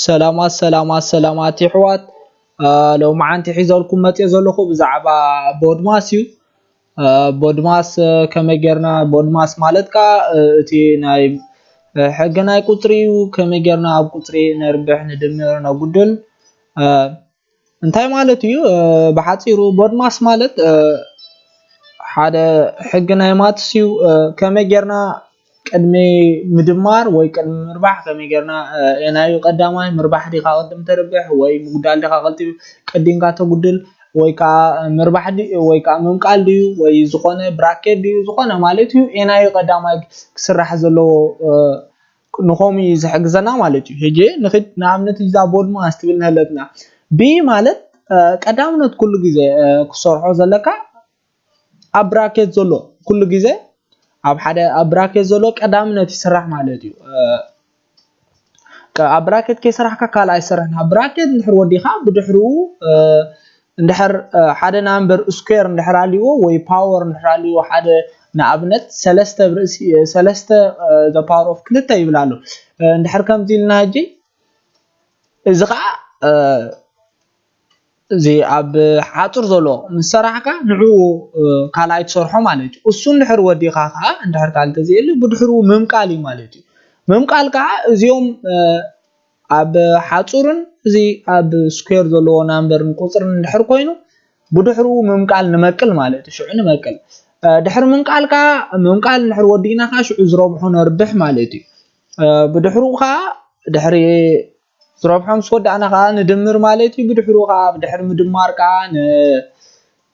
ሰላማት ሰላማት ሰላማት ይሕዋት። ሎማዓንቲ ሒዘልኩም መፅእ ዘለኹ ብዛዕባ ቦድማስ እዩ። ቦድማስ ከመይ ጌርና፣ ቦድማስ ማለት ከዓ እቲ ናይ ሕጊ ናይ ቁፅሪ እዩ። ከመይ ጌርና ኣብ ቁፅሪ ነርብሕ፣ ንድምር፣ ነጉድል እንታይ ማለት እዩ? ብሓፂሩ ቦድማስ ማለት ሓደ ሕጊ ናይ ማትስ እዩ። ከመይ ጌርና ቅድሚ ምድማር ወይ ቅድሚ ምርባሕ ከመይ ጌርና፣ የናዩ ቀዳማይ፣ ምርባሕ ዲኻ ቅድም ተርብሕ ወይ ምጉዳል ዲኻ ቅድም፣ ቀዲምካ ተጉድል ወይ ከዓ ምርባሕ ድዩ ወይ ከዓ ምምቃል ድዩ ወይ ዝኾነ ብራኬት ድዩ ዝኾነ ማለት እዩ፣ የናዩ ቀዳማይ ክስራሕ ዘለዎ ንኸምኡ እዩ ዝሕግዘና ማለት እዩ። ሕጂ ንኽድ ንኣብነት እዛ ቦድማስ ትብል ንህለትና ቢ ማለት ቀዳምነት ኩሉ ግዜ ክሰርሖ ዘለካ ኣብ ብራኬት ዘሎ ኩሉ ግዜ ኣብ ሓደ ኣብ ብራኬት ዘሎ ቀዳምነት ይስራሕ ማለት እዩ። ኣብ ብራኬት ከይሰራሕካ ካልእ ኣይሰርሕን። ኣብ ብራኬት እንድሕር ወዲኻ ብድሕሪኡ እንድሕር ሓደ ናምበር ስኩዌር እንድሕር ኣልዎ ወይ ፓወር እንድሕር ኣልዎ ሓደ ንኣብነት ሰለስተ ብርእሲ ሰለስተ the power of ክልተ ይብል ኣሎ። እንድሕር ከምዚ ኢልና ሕጂ እዚ ከዓ እዚ ኣብ ሓፁር ዘሎ ምስ ሰራሕካ ንዕኡ ካልኣይ ትሰርሖ ማለት እዩ። እሱ እንድሕር ወዲኻ ከዓ እንድሕር ካልእ ተዘየሉ ብድሕሩ ምምቃል እዩ ማለት እዩ። ምምቃል ከዓ እዚኦም ኣብ ሓፁርን እዚ ኣብ ስኩዌር ዘለዎ ናምበርን ቁፅርን እንድሕር ኮይኑ ብድሕሩ ምምቃል ንመቅል ማለት እዩ። ሽዑ ንመቅል ድሕሪ ምምቃል ከዓ ምምቃል እንድሕር ወዲእና ከዓ ሽዑ ዝረብሖ ነርብሕ ማለት እዩ። ብድሕሩ ከዓ ድሕሪ ዝረብሖ ምስ ወዳእና ከዓ ንድምር ማለት እዩ። ብድሕሩ ከዓ ድሕሪ ምድማር ከዓ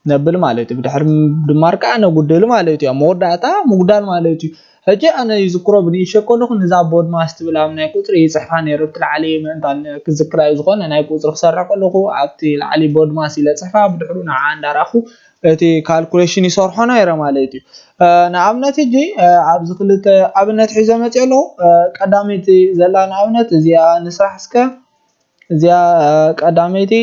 ነብል ማለት እዩ። ብድሕሪ ምድማር ከዓ ነጉድል ማለት እዩ። ኣብ መወዳእታ ምጉዳል ማለት እዩ። ሕጂ ኣነ ይዝክሮ ብንእሽተይ ከለኹ ንዛ ቦድማስ ትብል ኣብ ናይ ቁፅሪ ይፅሕፋ ነይሩ ኣብቲ ላዕሊ ምእንታን ክዝክራ እዩ ዝኾነ ናይ ቁፅሪ ክሰርሕ ከለኹ ኣብቲ ላዕሊ ቦድማስ ኢለ ፅሕፋ ብድሕሩ ንዓ እንዳረኣኹ እቲ ካልኩሌሽን ይሰርሖ ነይረ ማለት እዩ። ንኣብነት ሕጂ ኣብዚ ክልተ ኣብነት ሒዘ መፅእ ኣለኹ። ቀዳመይቲ ዘላ ንኣብነት እዚኣ ንስራሕ እስከ እዚኣ ቀዳመይቲ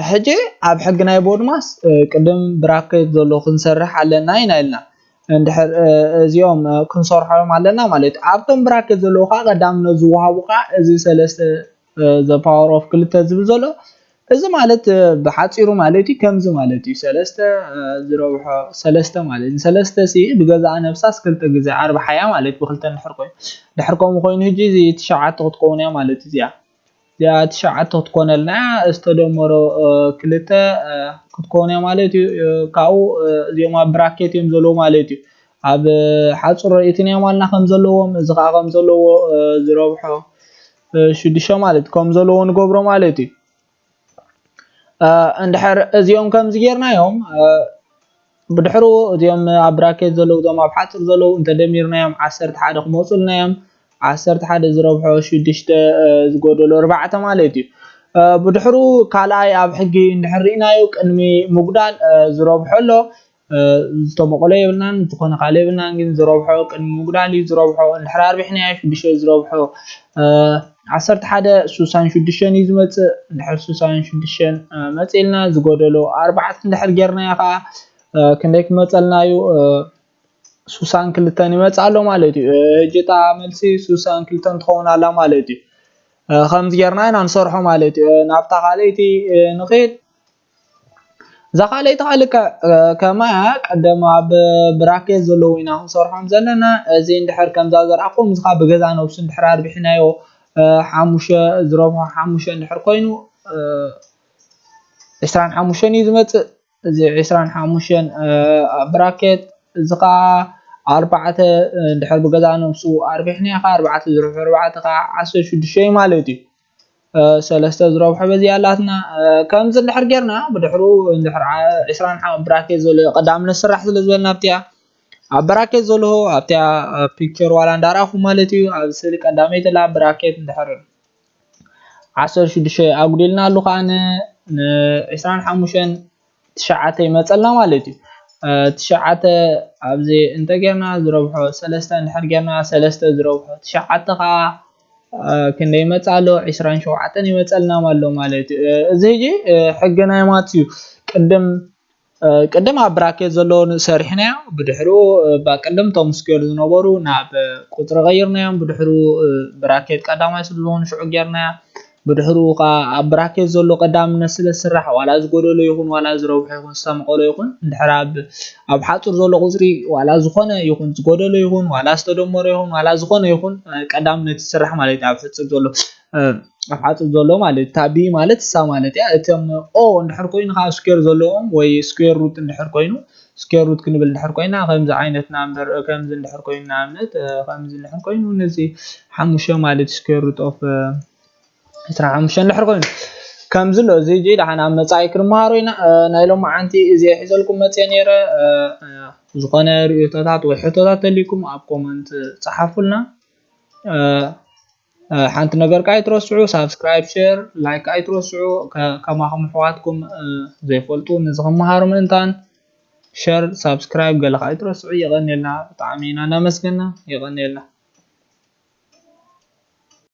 ሕጂ ኣብ ሕጊ ናይ ቦድማስ ቅድም ብራኬት ዘሎ ክንሰርሕ ኣለና ኢና ኢልና እንድሕር እዚኦም ክንሰርሖም ኣለና ማለት እዩ። ኣብቶም ብራኬት ዘለዉ ከዓ ቀዳምነት ዝወሃቡ ከዓ እዚ ሰለስተ the power of ክልተ ዝብል ዘሎ እዚ ማለት ብሓፂሩ ማለት እዩ ከምዚ ማለት እዩ ሰለስተ ዝረብሖ ሰለስተ ማለት እዩ። ሰለስተ ሲ ብገዛእ ነብሳስ ክልተ ግዜ ኣርባሓ እያ ማለት ብክልተ እንድሕር ኮይኑ ድሕር ከምኡ ኮይኑ ሕጂ እዚ ትሽዓተ ክትከውን እያ ማለት እዚኣ እዚኣ ትሽዓተ ክትኮነልና እያ ዝተደመሮ ክልተ ክትከውን እያ ማለት እዩ። ካብኡ እዚኦም ኣብ ብራኬት እዮም ዘለዉ ማለት እዩ። ኣብ ሓፁር ርእይትን እዮም ኣልና ከም ዘለዎም እዚ ከዓ ከም ዘለዎ ዝረብሖ ሽዱሽተ ማለት ከም ዘለዎ ንገብሮ ማለት እዩ። እንድሕር እዚኦም ከምዚ ጌርናዮም ብድሕሩ እዚኦም ኣብ ብራኬት ዘለዉ እዞም ኣብ ሓፅር ዘለዉ እንተደሚርናዮም ዓሰርተ ሓደ ክመፁልና እዮም። ዓሰርተ ሓደ ዝረብሖ ሽዱሽተ ዝጎደሎ ኣርባዕተ ማለት እዩ። ብድሕሩ ካልኣይ ኣብ ሕጊ እንድሕር ርኢናዮ ቅድሚ ምጉዳል ዝረብሖ ኣሎ ዝተመቐሎ የብልናን ዝኾነ ካልእ የብልናን ግን ዝረብሖ ቅድሚ ምጉዳል እዩ ዝረብሖ እንድሕር ኣርቢሕናዮ ሽዱሽተ ዝረብሖ ዓሰርተ ሓደ ሱሳን ሽዱሽተን እዩ ዝመፅእ እንድሕር ሱሳን ሽዱሽተን መፂእልና ዝጎደሎ ኣርባዕተ እንድሕር ጌርናዮ ከዓ ክንደይ ክመፀልና እዩ ሱሳን ክልተን ይመፅእ ኣሎ ማለት እዩ። ሕጂ እታ መልሲ ሱሳን ክልተን ትኸውን ኣላ ማለት እዩ። ከምዚ ጌርና ኢና ንሰርሖ ማለት እዩ። ናብታ ካልኣይቲ ንኽድ እዛ ካልኣይቲ ከዓ ልክዕ ከማያ ቀደም ኣብ ብራኬት ዘለዉ ኢና ክንሰርሖም ዘለና። እዚ እንድሕር ከምዛ ዘርኣኹም እዚ ከዓ ብገዛ ነብሱ እንድሕር ኣርቢሕናዮ ሓሙሽተ ዝረብሖ ሓሙሽተ እንድሕር ኮይኑ ዕስራን ሓሙሽተን እዩ ዝመፅእ። እዚ ዕስራን ሓሙሽተን ኣብ ብራኬት እዚ ከዓ ኣርባዕተ እንድሕር ብገዛ ነብሱ ኣርቢሕናዮ ከዓ ኣርባዕተ ዝረብሖ ኣርባዕተ ከዓ ዓሰርተ ሽዱሽተ እዩ ማለት እዩ። ሰለስተ ዝረብሖ በዚኣ ኣላትና ከምዚ እንድሕር ጌርና ብድሕሩ እንድሕር ዕስራን ብራኬት ዘሎ ቀዳምነት ስራሕ ስለ ዝበልና ኣብቲኣ ኣብ ብራኬት ዘሎ ኣብቲኣ ፒክቸር ዋላ እንዳረኣኹ ማለት እዩ ኣብ ስእሊ ቀዳመይቲ ላ ብራኬት እንድሕር ዓሰርተ ሽዱሽተ ኣጉዲልና ኣሉ ከዓ ን ዕስራን ሓሙሽተን ትሽዓተ ይመፀልና ማለት እዩ። ትሽዓተ ኣብዚ እንተጌርና ዝረብሖ ሰለስተ እንድሕር ጌርና ሰለስተ ዝረብሖ ትሽዓተ ከዓ ክንደይ ይመፅእ ኣሎ ዕስራን ሸውዓተን ይመፀልና ኣሎ ማለት እዩ። እዚ ሕጂ ሕጊ ናይ ማትስ እዩ። ቅድም ቅድም ኣብ ብራኬት ዘለውን ሰሪሕናዮ። ብድሕሩ ባቀደም ቶም ስኩዌር ዝነበሩ ናብ ቁፅሪ ቀይርናዮም። ብድሕሩ ብራኬት ቀዳማይ ስለ ዝኾኑ ሽዑ ጌርናያ። ብድሕሩ ከዓ ኣብ ብራኬት ዘሎ ቀዳምነት ስለ ዝስራሕ ዋላ ዝጎደሎ ይኹን ዋላ ዝረብሖ ይኹን ዝተመቐሎ ይኹን እንድሕር ኣብ ኣብ ሓፁር ዘሎ ቁፅሪ ዋላ ዝኾነ ይኹን ዝጎደሎ ይኹን ዋላ ዝተደመሮ ይኹን ዋላ ዝኾነ ይኹን ቀዳምነት ይስራሕ ማለት እዩ። ኣብ ሕፅር ዘሎ ኣብ ሓፁር ዘሎ ማለት እዩ። እታ ቢ ማለት እሳ ማለት እያ። እቶም ኦ እንድሕር ኮይኑ ከዓ ስኩዌር ዘለዎም ወይ ስኩዌር ሩት እንድሕር ኮይኑ ስኩዌር ሩት ክንብል እንድሕር ኮይና ከምዚ ዓይነት ናምበር ከምዚ እንድሕር ኮይኑ ንኣብነት ከምዚ እንድሕር ኮይኑ ነዚ ሓሙሽተ ማለት ስኩዌር ሩት ኦፍ ዕስራ ሓሙሽተ እንድሕር ኮይኑ ከምዚ ኣሎ። እዚ ጂ ደሓን ኣብ መፃኢ ክንመሃሮ ኢና። ናይ ሎማዓንቲ እዚ ሒዘልኩም መፅየ ነይረ። ዝኾነ ርእቶታት ወይ ሕቶታት ተልይኩም ኣብ ኮመንት ፀሓፉልና። ሓንቲ ነገር ከዓ ኣይትረስዑ፣ ሳብስክራይብ፣ ሼር፣ ላይክ ኣይትረስዑ። ከማኹም ኣሕዋትኩም ዘይፈልጡ ነዚ ክመሃሩ ምእንታን ሸር፣ ሳብስክራይብ ገለ ከዓ ኣይትረስዑ። የቐንየልና፣ ብጣዕሚ ኢና እናመስገና። የቐንየልና።